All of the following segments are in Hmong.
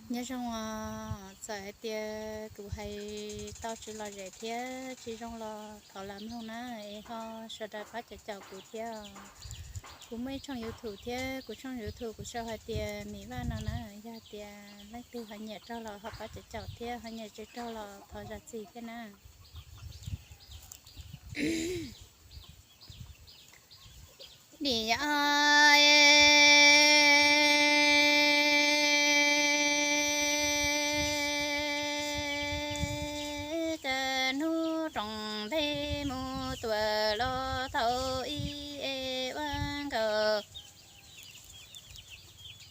Nyob zoo os, txawm hais tias kuv hais tau tsis lom zem thiab tsis zoo los thov lam mloog na, es ho sawv daws pab caum caum kuv thiab. Kuv muaj ib tshooj YouTube thiab, kuv tshooj YouTube kuv sau hais tias Mim Vaj no na, yog tias leej twg ho nyiam raug los ho pab caum caum thiab, ho nyiam tsis raug los thov zam txim thiab na. Nim no cas hnub roos ntej mus tuam los thaum ib es ua nkaus.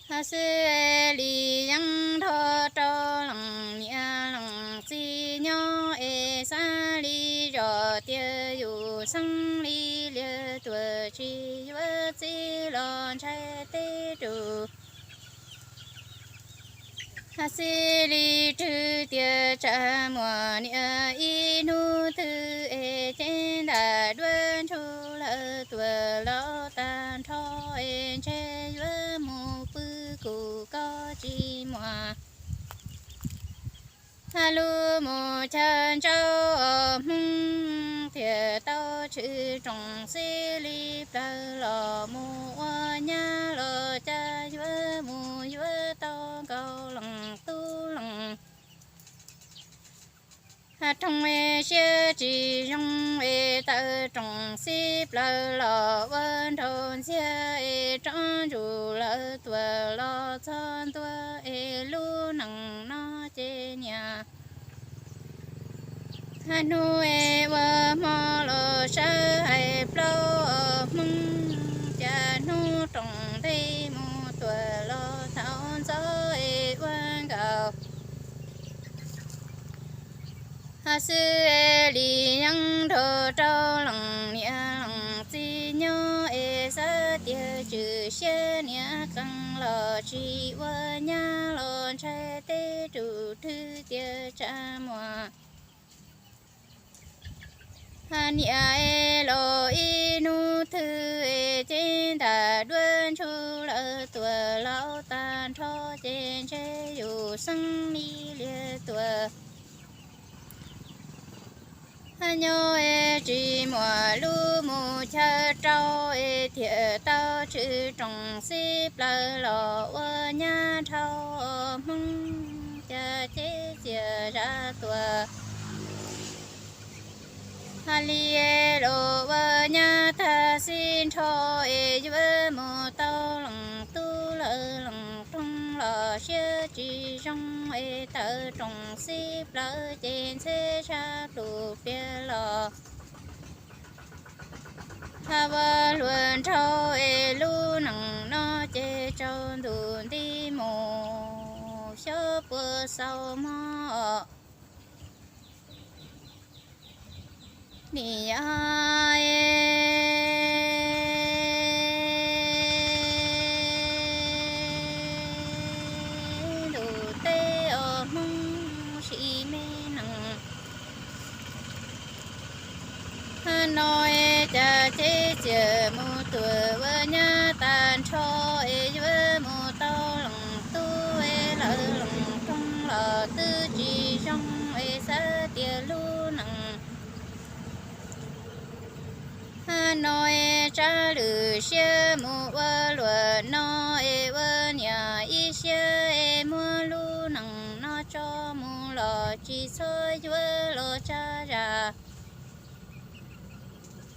Hab xwb li yeej nrho rau leej niam leej txiv nyob es xav li zos tias yus xeeb li liag tuam tsis yuav txib los ntshai teb rus. Hab xwb li rwg tias tsa muag niam ib hnub twg es cev ntam duab ntsuj lawm tuam los tag nrho es ntshe yuav mus pw kuv koj tsis muag. Hab lub mus chaw ntsauj hmoob thiaj tau tshwm roos xib li plawg los mus ua nyab los cas yuav mus yuav tau nkaus leej tub leej. Hab rooj es siab tsis zoo es tawm roos xib plawg los ua nraug ntxiag es rov ntsug lawm tuam los txog ntua es lub neej no ces niam. Hab hnub es ua hmo los sawv hais plaub hmoob cas hnub roos ntej mus tuam los thaum ntxov es ua nkaus. Hab xwb li yeej nrho rau leej niam leej txiv nyob es xav tias tswm siab niam qee los tsis ua nyab los ntshai teb rus rwg tias tsa muag. Hab niam es los ib hnub twg es cev ntam duab ntsuj lawm tuam los tag nrho ces ntshe yus xeeb li liag tuam. Hab nyob es tsis muaj lub mus chaw rau es thiaj tau tshwm roos xib plawg los ua nyab dhau hmoob cas cev txias zam tuam. Hab li es los ua nyab tag xib nrho es yuav mus tau leej tub lawm leej roog los siab tsis zoo es tawm roos xib plawg ces ntxheb sab plhu piag los. Hab ua luag nrau es lub neej no ces tsaus ntuj nti mus xyov puas xaus mog. Nim no es ntuj teb os hmoob sim me neej. Hab no es cas cev txias mus tuam ua nyab tag nrho es yuav mus tau leej tub es lawm leej roog los twb tsis zoo es xav tias lub neej. Hab no es tsab lwm siab mus ua luam no es ua niam ib siab es muab lub neej no tso mus los tsis txhob yuav los tsab zam.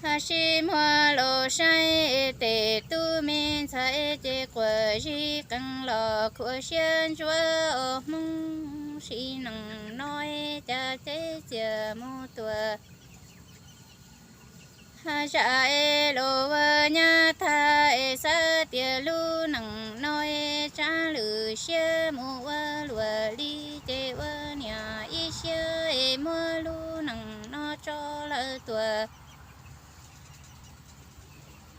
Hab sib muag los saib tes tub me ntxhais ces quas zib qees los khuam siab ntsuav os hmoob sim neej no es cas cev txias mus tuam. Hab zam es los ua nyab tag es xav tias lub neej no es tsab lwm siab mus ua luam li ces ua niam ib siab es muab lub neej no tso lawm tuam.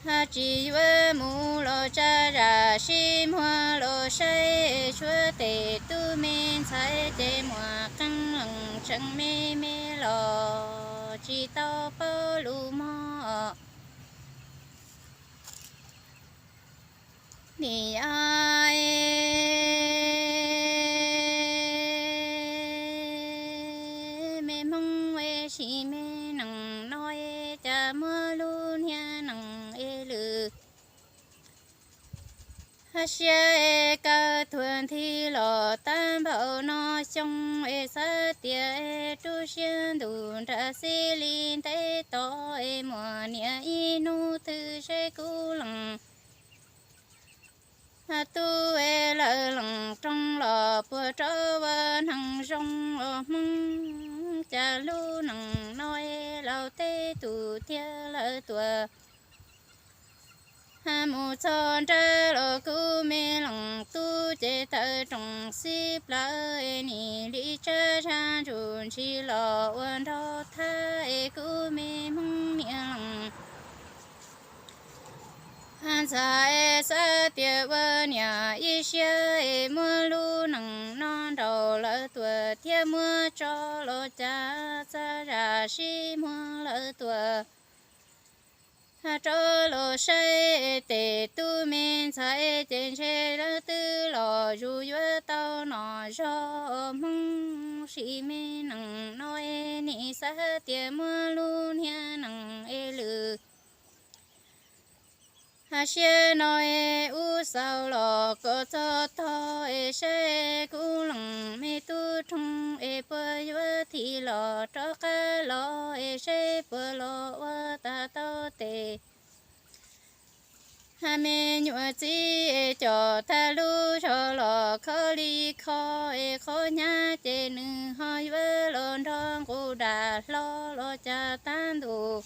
Hab tsis yuav mus los tsab zam sib muag los saib tshuav tes tub me ntxhais ces muaj qee leej tseem me me los tsis tau paub lus mog. Nim no es Siab es kaw tuag nthi los tag npaum no xyoo es xav tias es rub siab ntuj nram xij li ntev tod es muaj niam ib hnub twg seb kuv lees tub es lawv lees roog los puas rov ua neeg zoo os Hmoob. Cas lub neej no es laus teb tus thiab lawv tuam mus txog nrab los kuv me lees tub ces tawm rooj xib plawv es nim li tsab zab ntsuj ntshis los ua nrog thab es kuv me Hmoob niam lees ntxhais es xav tias ua niam ib siab es muab lub neej no nraum lawv tuam thiab muab tso los cas txaj zam sib muag lawv tuam rov los saib tes tub me ntxhais ces ntshe lawv twb los zus yuav tau nom zog Hmoob. Sim me neej no es nim xav tias muab lub niag neej es lwm siab no es ub xaus los kom txog tog es saib kuv lees me tub roog es puas yuav thim los rov qab los es saib puas los ua tau tes me nyuam txiv es coj tag lub zog los kho li kho es qhov hnyav ces nws ho yuav los nrog nqus dam hlo los cas tag ntuj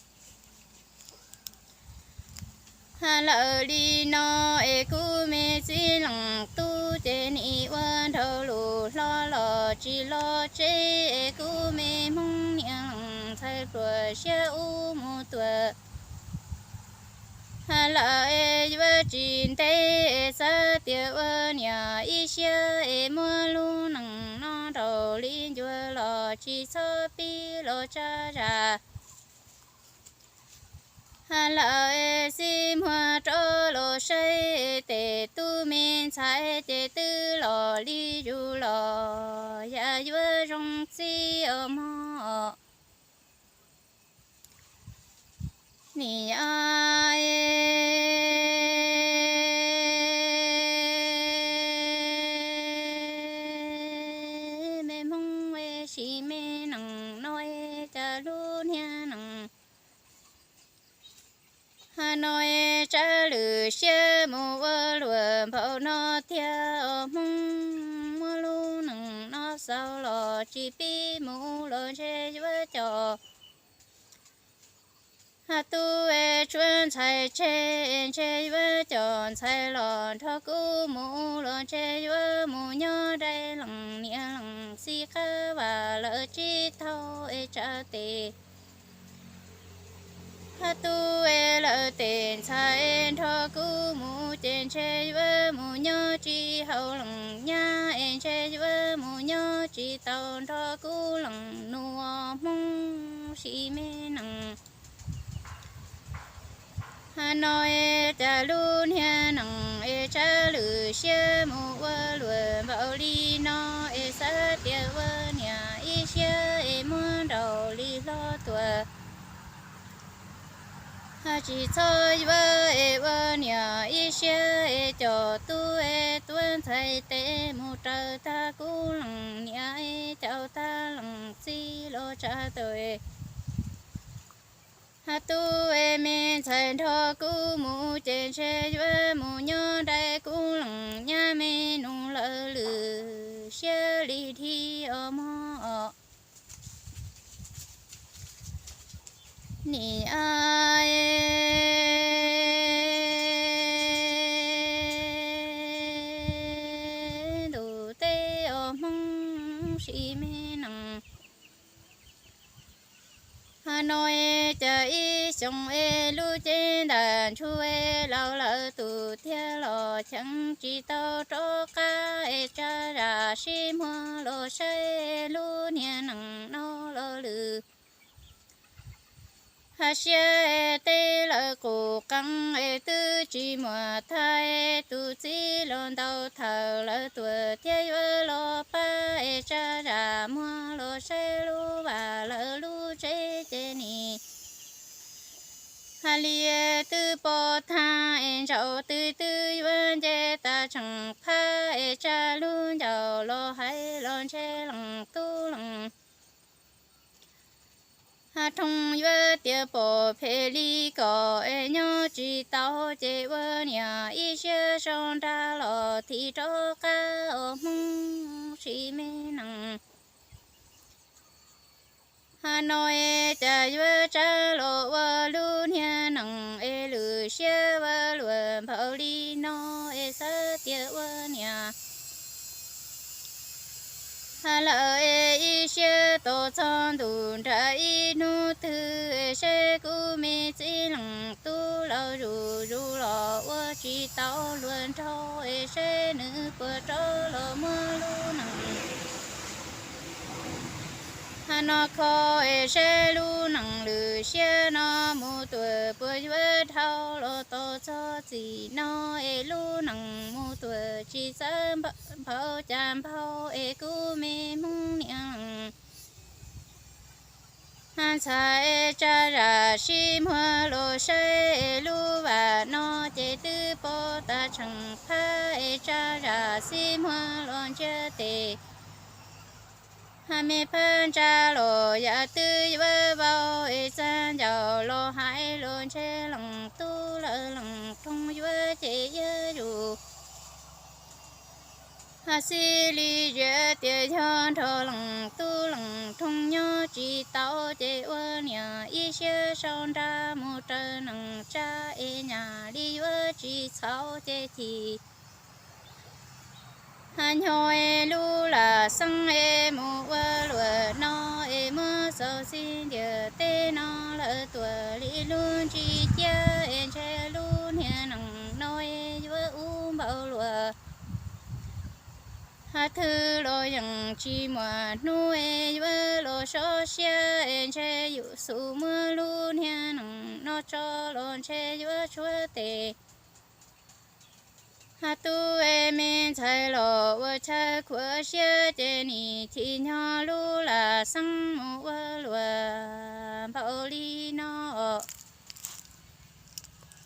lawm li no es kuv me txiv lees tub ces nim ua nraug lus hlo los tsis los tsev es kuv me Hmoob niam lees ntxhais pluas siab ub mus tuam lawm es yuav tsis ntev es xav tias ua niam ib siab es muab lub neej no nraum li ncua los tsis txhob pib los tsaj zam lawm es xib muag rov los saib tes tub me ntxhais ces twb los li zus los yam yuav zoo txij os mog. Nim a me Hmoob es sim me neej no es cas lub niag neej no es tsab lwm siab mus ua luam npaum no tiag os Hmoob. Muab lub neej no xaus los tsis pib mus los ntshe yuav coj tub es tshuav ntxhais tseg es ntshe yuav coj ntxhais los nrog kuv mus los ntshe yuav mus nyob dai lees niam lees txiv qab vam lawv tsis tau es tsa tes tub es lawv tes ntxhais es nrog kuv mus ces ntshe yuav mus nyob tsis haum lees nyab es ntshe yuav mus nyob tsis tau nrog kuv lees nus Hmoob. Sim me neej no es cas lub niag neej es tsab lwm siab mus ua luam npaum li no es xav tias ua niam ib siab es muab nraum li hlo tuam tsis txhob yuav es ua niam ib siab es coj tub es tuav ntxhais tes mus raws tag kuv lees niam es caum tag lees txiv los tsa tes tub es me ntxhais nrog kuv mus ces ntshe yuav mus nyob dai kuv lees nyab me nus lawv lwm siab li dhi os mog. Nim a ntuj teb os Hmoob sim me neej no es cas ib xyoos es lub cev ntawm ntsuj es laus lawm tus thiab los cheem tsis tau rov qab es tsa zam sib muag los saib lub niag neej no los lwm hais siab es tej lawv qus qees es twb tsis muaj thaj es tus txiv los ntaus thawm lawv tuam thiab yuav los pab es tsa zam muag los saib lub vaj lawv lub tsev ces nim hais li twb pom thaj es ntsaum twb twb yuav nce tas tseem phab es tsa lub ncauj los hais los ntshe lees tub lees. Hab roo yuav tias pom phem li kom es nyob tsis tau ces ua niam ib siab sau nra los thim rov qab os Hmoob tsis me nees. Hab no es cas yuav tsa los ua lub niag nees es lwm siab ua luam npaum li no es xav tias ua niam. Hab lawm es ib siab tos txog ntuj nram ib hnub twg es seb kuv me txiv lees tub laus zuj zus los ua tsis tau hluas nraug es seb nws puas rov los muab lub nees. Hab no kho es seb lub nees lwm siab no mus tuam puas yuav dhau los tos txog txim no es lub nees mus tuam tsis txawv npau cas npau es kuv me Hmoob niam lees. Hab ntxhais es tsa zam sib muag los saib es lub vam no ces twb pom tas tseem phab es tsa zam sib muag los ntsia tes. Hab me phab ntsa los yam twb yuav vau es txav ncauj los hais los ntshe lees tub lawm lees roo yuav ces yuav zus. Hab xib li zias tias yog nrog lees tub lees roo nyob tsis tau ces ua niam ib siab sau nra mus raws nees tsa es nyam li yuav tsis txhaum ces chim. Hab nyob es lub lam xeeb es mus ua luam no es muab xaus xib ntiag teb no lawm tuam li lub ntsis ciab es ntshe lub niag nees no es yuav ub npau luam. Hab twb los yeej tsis muaj hnub es yuav los sov siab es ntshe yus xub muab lub niag nees no tso los ntshe yuav tshuav tes. Hab tub es me ntxhais los ua chaw khuav siab ces nim chim nyob lub lam xeeb mus ua luam npaum li no os.